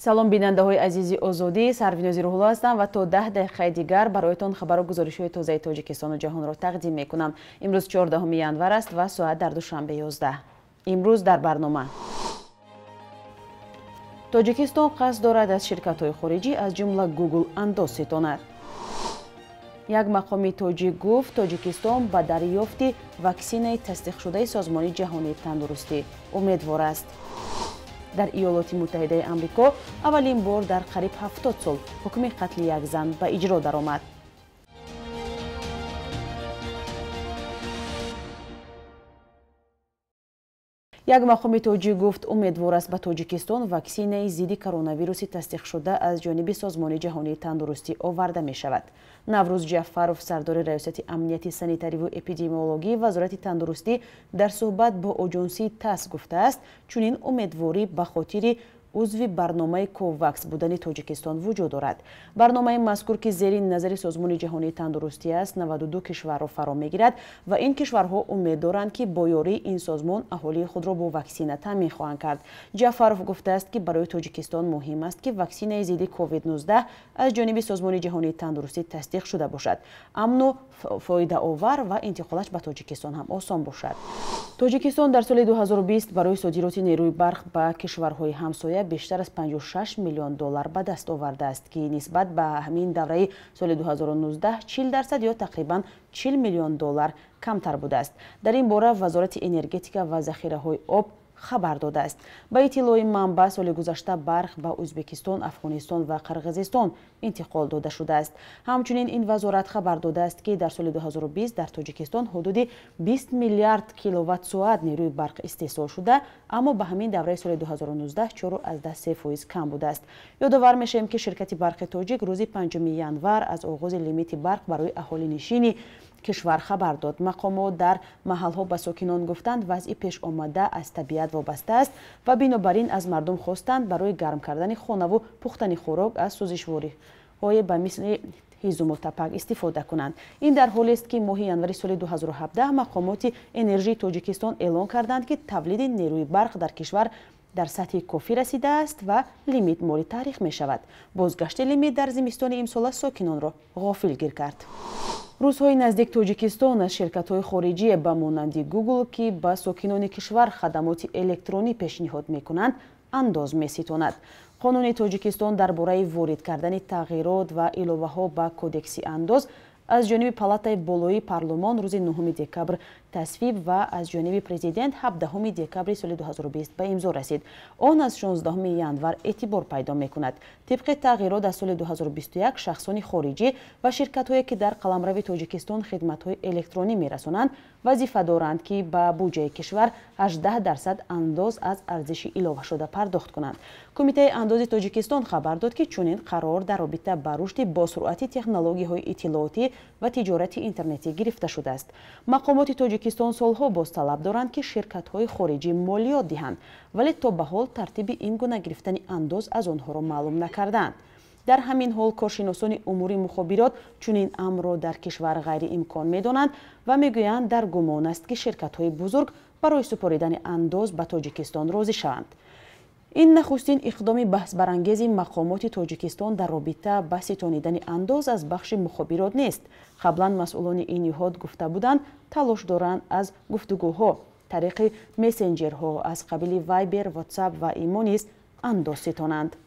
Салом бинандаҳои азизи Озодӣ, Сарвинози Рӯҳулло ҳастам ва то 10 дақиқаи дигар бароятон хабару гузоришҳои тозаи Тоҷикистону ҷаҳонро тақдим мекунам. Имрӯз 14 январ аст ва соат дар Душанбе 11. Имрӯз дар барнома. Тоҷикистон қасд дорад аз ширкатҳои хориҷӣ аз ҷумла Google андоз ситонад. Як мақоми тоҷик гуфт, Тоҷикистон ба дарёфти ваксинаи тасдиқшудаи Созмони ҷаҳонии тандурустӣ умедвор аст. Дар Иёлоти Муттаҳидаи Амрико аввалин бор дар қариб 70 сол ҳукми қатли як зан ба иҷро даромад. Як мақоми тоҷик гуфт, умедвор аст ба Тоҷикистон ваксинаи зидди коронавируси тасдиқшуда аз ҷониби Созмони ҷаҳонии тандурустӣ оварда мешавад. Наврӯз Ҷафаров, сардори Раёсати амнияти санитариву эпидемиологии Вазорати тандурустӣ, дар суҳбат бо оҷонсии ТАСС гуфтааст, чунин умедворӣ ба хотири узви барномаи Ковакс будани Тоҷикистон вуҷуд дорад. Барномаи мазкур, ки зери назари Созмони ҷаҳонии тандурустӣ аст, 92 кишварро фаро мегирад ва ин кишварҳо умед доранд, ки бо ёрии ин созмон аҳолии худро бо ваксина таъмин хоҳанд кард. Ҷафаров гуфтааст, ки барои Тоҷикистон муҳим аст, ки ваксинаи зидди COVID-19 аз ҷониби Созмони ҷаҳонии тандурустӣ тасдиқ шуда бошад, амну фоидаовар ва интиқолаш ба Тоҷикистон ҳам осон бошад. Тоҷикистон дар соли 2020 барои содироти нерӯи барқ ба кишварҳои ҳамсоя бештар аз 56 миллион доллар ба даст овардааст, ки нисбат ба ҳамин давраи соли 2019 40% ё тақрибан 40 миллион доллар камтар будааст. Дар ин бора Вазорати энергетика ва захираҳои об хабар додааст. Ба иттилои манбаъ, соли гузашта барқ ба Ӯзбекистон, Афғонистон ва Қирғизистон интиқол дода шудааст. Ҳамчунин ин вазорат хабар додааст, ки дар соли 2020 дар Тоҷикистон ҳудуди 20 миллиард киловатт-соат нерӯи барқ истеҳсол шуда, аммо ба ҳамин давраи соли 2019 4,3% кам будааст. Ёдовар мешавем, ки ширкати барқи тоҷик рӯзи 5 январ аз оғози лимити барқ барои аҳолинишини кишвар хабар дод. Мақомот дар маҳалҳо ба сокинон гуфтанд, вазъи пешомада аз табиат вобаста аст ва бинобар ин аз мардум хостанд барои гарм кардани хонаву пухтани хӯрок аз сӯзишвориҳое ба мисли ҳизуму тапак истифода кунанд. Ин дар ҳолест, ки моҳи январи соли 2017 мақомоти энержии Тоҷикистон эълон карданд, ки тавлиди нерӯи барқ дар кишвар дар сатҳи кофӣ расидааст ва лимит моли таърих мешавад. Бозгашти лимит дар зимистони имсола сокинонро ғофилгир кард. Рӯзҳои наздик Тоҷикистон аз ширкатҳои хориҷие ба монанди Google, ки ба сокинони кишвар хадамоти электронӣ пешниҳод мекунанд, андоз меситонад. Қонуни Тоҷикистон дар бораи ворид кардани тағйирот ва иловаҳо ба Кодекси андоз аз ҷониби Палатаи болоии парлумон рӯзи 9 декабр тасвиб ва аз ҷониби президент 17 декабри соли 2020 ба имзо расид. Он аз 16 январ эътибор пайдо мекунад. Тибқи тағйирот, аз соли 2021 шахсони хориҷӣ ва ширкатҳое, ки дар қаламрави Тоҷикистон хидматҳои электронӣ мерасонанд, вазифа доранд, ки ба буҷаи кишвар 18% андоз аз арзиши иловашуда пардохт кунанд. Кумитаи андози Тоҷикистон хабар дод, ки чунин қарор дар робита ба рушди босуръати технологияҳои иттилоотӣ ва тиҷорати интернетӣ гирифта шудааст. Мақомоти Тоҷикистон солҳо боз талаб доранд, ки ширкатҳои хориҷӣ молиёт диҳанд, вале то ба ҳол тартиби ин гуна гирифтани андоз аз онҳоро маълум накардаанд. Дар ҳамин ҳол коршиносони умури мухобирот чунин амрро дар кишвар ғайриимкон медонанд ва мегӯянд, дар гумон аст, ки ширкатҳои бузург барои супоридани андоз ба Тоҷикистон розӣ шаванд. Ин нахустин иқдоми баҳсбарангези мақомоти Тоҷикистон дар робита ба ситонидани андоз аз бахши мухобирот нест. Қаблан масъулони ин ниҳод гуфта буданд, талош доранд аз гуфтугӯҳо тариқи мессенҷерҳо аз қабили Viber, WhatsApp ва Имо низ андоз ситонанд.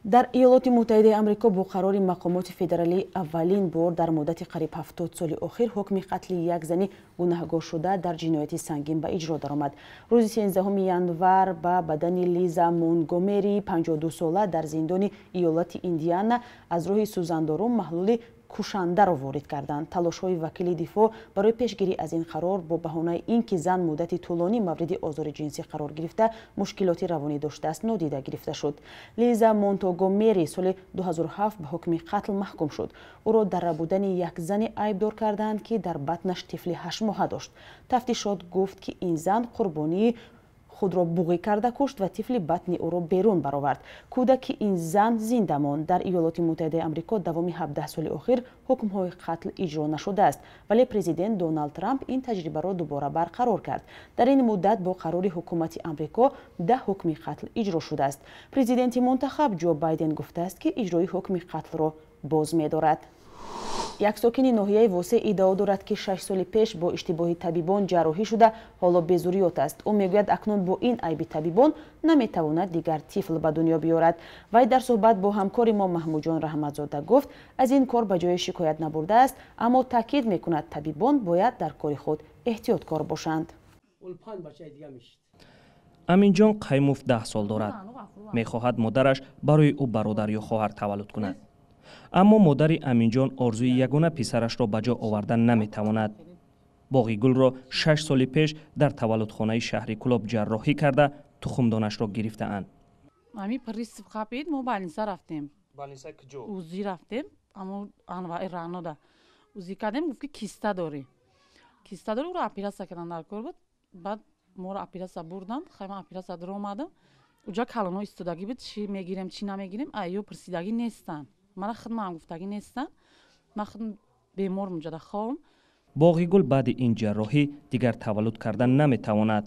Дар Иёлоти Муттаҳидаи Амрико бо қарори мақомоти федералӣ аввалин бор дар муддати қариб 70 соли охир ҳукми қатли як зани гунаҳгоршуда дар ҷинояти сангин ба иҷро даромад. Рӯзи 13 январ ба бадани Лиза Монтгомери 52 сола дар зиндони иёлати Индиана аз роҳи сӯзандору маҳлули кушандаро ворид карданд. Талошҳои вакили дифоъ барои пешгирӣ аз ин қарор бо баҳонаи ин ки зан муддати тӯлонӣ мавриди озори ҷинсӣ қарор гирифта, мушкилоти равонӣ доштааст, нодида гирифта шуд. Лиза Монтгомери соли 2007 ба ҳукми қатл маҳкум шуд. Ӯро дар рабудани як зани айбдор карданд, ки дар батнаш тифли 8 моҳа дошт. Тафтишот гуфт, ки ин зан қурбонии Худро буғӣ карда кушт ва тифли батни ӯро берун баровард. Кӯдаки ин зан зинда монд. Дар Иёлоти Муттаҳидаи Амрико давоми 17 соли охир ҳукмҳои қатл иҷро нашудааст, вале президент Доналд Трамп ин таҷрибаро дубора барқарор кард. Дар ин муддат бо қарори ҳукумати Амрико 10 ҳукми қатл иҷро шудааст. Президенти мунтахаб Ҷо Байден гуфтааст, ки иҷрои ҳукми қатлро боз медорад. Як сокини ноҳияи Восе иддао дорад, ки 6 соли пеш бо иштибоҳи табибон ҷарроҳӣ шуда, ҳоло безурёт аст. Ӯ мегӯяд, акнун бо ин айби табибон наметавонад дигар тифл ба дунё биёрад. Вай дар суҳбат бо ҳамкори мо Маҳмудҷон Раҳматзода гуфт, аз ин кор ба ҷои шикоят набурдааст, аммо таъкид мекунад, табибон бояд дар кори худ эҳтиёткор бошанд. Аминҷон Қаймов 10 сол дорад. Мехоҳад модараш барои ӯ бародар ё хоҳар таваллуд кунад. Аммо модари Аминҷон орзуи ягона писарашро ба ҷо овардан наметавонад. Боғигулро 6 соли пеш дар таваллудхонаи шаҳри Кӯлоб ҷарроҳӣ карда, тухмдонашро гирифтаанд. Ами приступ қапид, мо больница рафтем. Больница куҷо? УЗИ рафтем, амо анваи ранода. УЗИ кардем, гуфт, ки киста дорӣ. Киста дорӣ, ӯро оператсия кардан дар кор буд. Баъд моро оператсия бурданд, хай ман оператсия даромадам. Уҷа калоно истодагӣ буд, чӣ мегирем, чӣ намегирем, аю пурсидагӣ нестанд. Мара худмаам гуфтагӣ нестанд. Ман худ бемор муҷада ховам. Боғигул баъди ин ҷарроҳӣ дигар таваллуд кардан наметавонад.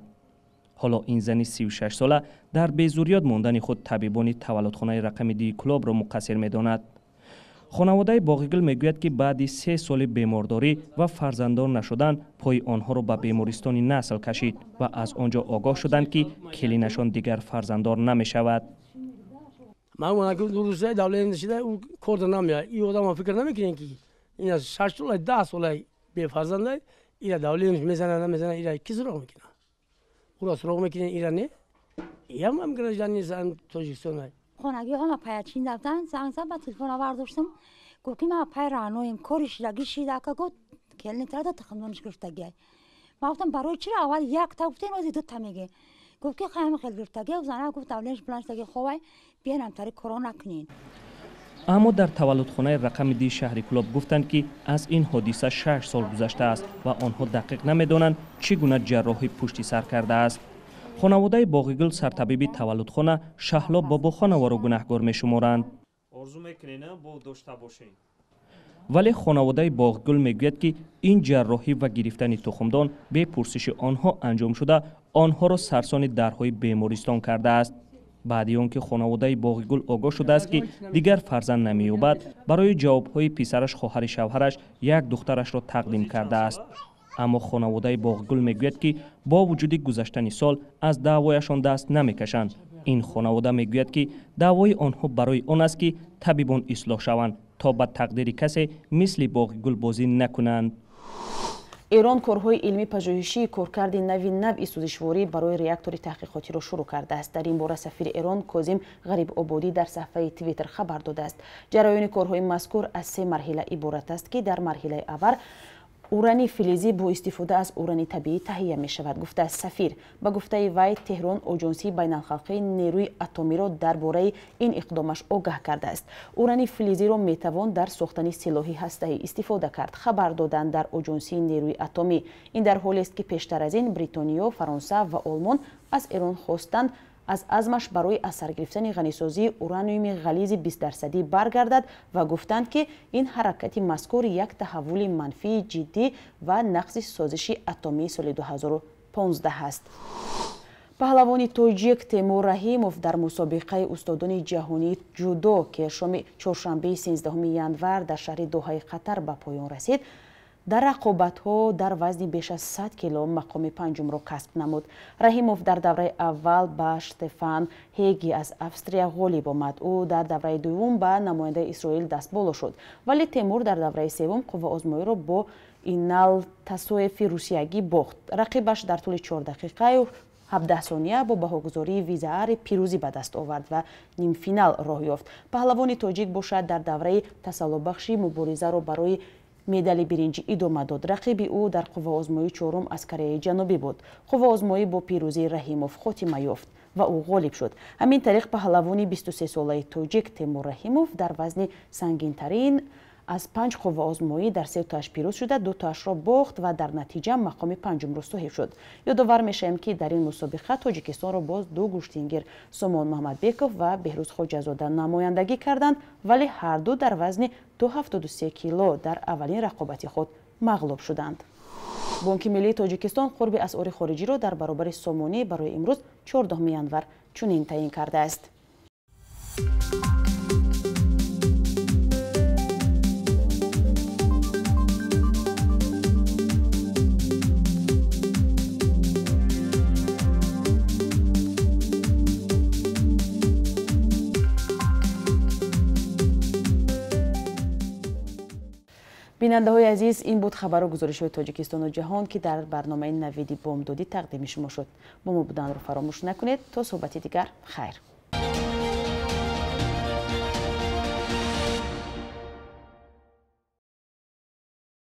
Ҳоло ин зани 36сола дар безурёт мондани худ табибони таваллудхонаи рақами 2 Кӯлобро муқассир медонад. Хонаводаи Боғигул мегӯяд, ки баъди 3 соли бемордорӣ ва фарзанддор нашудан пои онҳоро ба бемористони насл кашид ва аз он ҷо огоҳ шуданд, ки келинашон дигар фарзанддор намешавад. Ман ки давлат шида, ӯ корда намеяд. И одама фикр намекунем, ки ин 6 сола, 10 сола бефарзанда, ира давлат мезана, намезана, ира ки суроғ мекунад? Ӯро суроғ мекунем, ира не. Иам гражданин Тоҷикистон. Хонагӣ ҳама паячин рафтан, занг зад, ба телефона бардоштам, гуфт, ки ман пай раъноем, кори шидагӣ шида, ака, гуфт, келини трада тухмдониш гирифтагиай. Ман гуфтам, барои чиро аввал якта гуфтен, ози дута меге? Гуфт, ки хайм хел гирифтагӣ. Зана гуфт, давлениш баланд шудагӣ, ховай биянам тари коро накунен. Аммо дар таваллудхонаи рақами 2 шаҳри Кӯлоб гуфтанд, ки аз ин ҳодиса 6 сол гузаштааст ва онҳо дақиқ намедонанд, чӣ гуна ҷарроҳӣ пушти сар кардааст. Хонаводаи Боғигул сартабиби таваллудхона Шаҳло Бобохонованро гунаҳгор мешуморанд. Орзу мекунем, бо дошта бошем. Вале хонаводаи Боғигул мегӯяд, ки ин ҷарроҳӣ ва гирифтани тухмдон бе пурсиши онҳо анҷом шуда, онҳоро сарсони дарҳои бемористон кардааст. Баъди он ки хонаводаи Боғигул огоҳ шудааст, ки дигар фарзанд намеёбад, барои ҷавобҳои писараш хоҳари шавҳараш як духтарашро тақдим кардааст. Аммо хонаводаи Боғигул мегӯяд, ки бо вуҷуди гузаштани сол аз даъвояшон даст намекашанд. Ин хонавода мегӯяд, ки даъвои онҳо барои он аст, ки табибон ислоҳ шаванд, то ба тақдири касе мисли Боғигул бозӣ накунанд. Эрон корҳои илмӣ пажӯҳишии коркарди нави навъи сӯзишворӣ барои реактори таҳқиқотиро шурӯъ кардааст. Дар ин бора сафири Эрон Козим Ғарибободӣ дар саҳфаи Твиттер хабар додааст. Ҷараёни корҳои мазкур аз се марҳила иборат аст, ки дар марҳилаи аввал урани филизӣ бо истифода аз урани табиӣ таҳия мешавад, гуфтааст сафир. Ба гуфтаи вай, Теҳрон Оҷонсии байналхалқии нерӯи атомиро дар бораи ин иқдомаш огаҳ кардааст. Урани филизиро метавон дар сохтани силоҳи ҳастаӣ истифода кард, хабар доданд дар Оҷонсии нерӯи атомӣ. Ин дар ҳолест, ки пештар аз ин Бритониё, Фаронса ва Олмон аз Эрон хостанд, аз азмаш барои аз сар гирифтани ғанисозии ураниуми ғализи 20-дарсадӣ баргардад ва гуфтанд, ки ин ҳаракати мазкур як таҳаввули манфии ҷиддӣ ва нақзи созиши атомии соли 2015 аст. Паҳлавони тоҷик Темур Раҳимов дар мусобиқаи устодони ҷаҳонии ҷудо, ки шоми чоршанбеи 13 январ дар шаҳри Доҳаи Қатар ба поён расид, дар рақобатҳо дар вазни беш аз 100 кило мақоми панҷумро касб намуд. Раҳимов дар давраи аввал ба Штефан Ҳеги аз Австрия ғолиб омад. Ӯ дар давраи дуввум ба намояндаи Исроил дастболо шуд, вале Темур дар давраи севум қувваозмоиро бо Инал Тасоеви русиягӣ бохт. Рақибаш дар тӯли 4 дақиқаю 17 сония бо баҳогузории визаари пирӯзӣ ба даст овард ва нимфинал роҳ ёфт. Паҳлавони тоҷик бошад, дар давраи тасаллобахши муборизаро барои медали биринҷӣ идома дод. Рақиби ӯ дар қувваозмоии чорум аз Кореяи Ҷанубӣ буд. Қувваозмоӣ бо пирӯзии Раҳимов хотима ёфт ва ӯ ғолиб шуд. Ҳамин тариқ, паҳлавони 23-солаи тоҷик Темур Раҳимов дар вазни сангинтарин Аз 5 қувваозмоӣ дар 3 тоаш пирӯз шуда, 2 тоашро бохт ва дар натиҷа мақоми панҷумро соҳиб шуд. Ёдовар мешавем, ки дар ин мусобиқа Тоҷикистонро боз 2 гӯштингир Сомон Муҳаммадбеков ва Беҳрӯз Хоҷазода намояндагӣ карданд, вале ҳар ду дар вазни то 73 кило дар аввалин рақобати худ мағлуб шуданд. Бонки миллии Тоҷикистон қурби асъори хориҷиро дар баробари сомонӣ барои имрӯз 14 январ чунин таъин кардааст. Бинандаҳои азиз, ин буд хабару гузоришҳои Тоҷикистону ҷаҳон, ки дар барномаи Навиди бомдодӣ тақдими шумо шуд. Бо мо буданро фаромӯш накунед. То суҳбати дигар, хайр.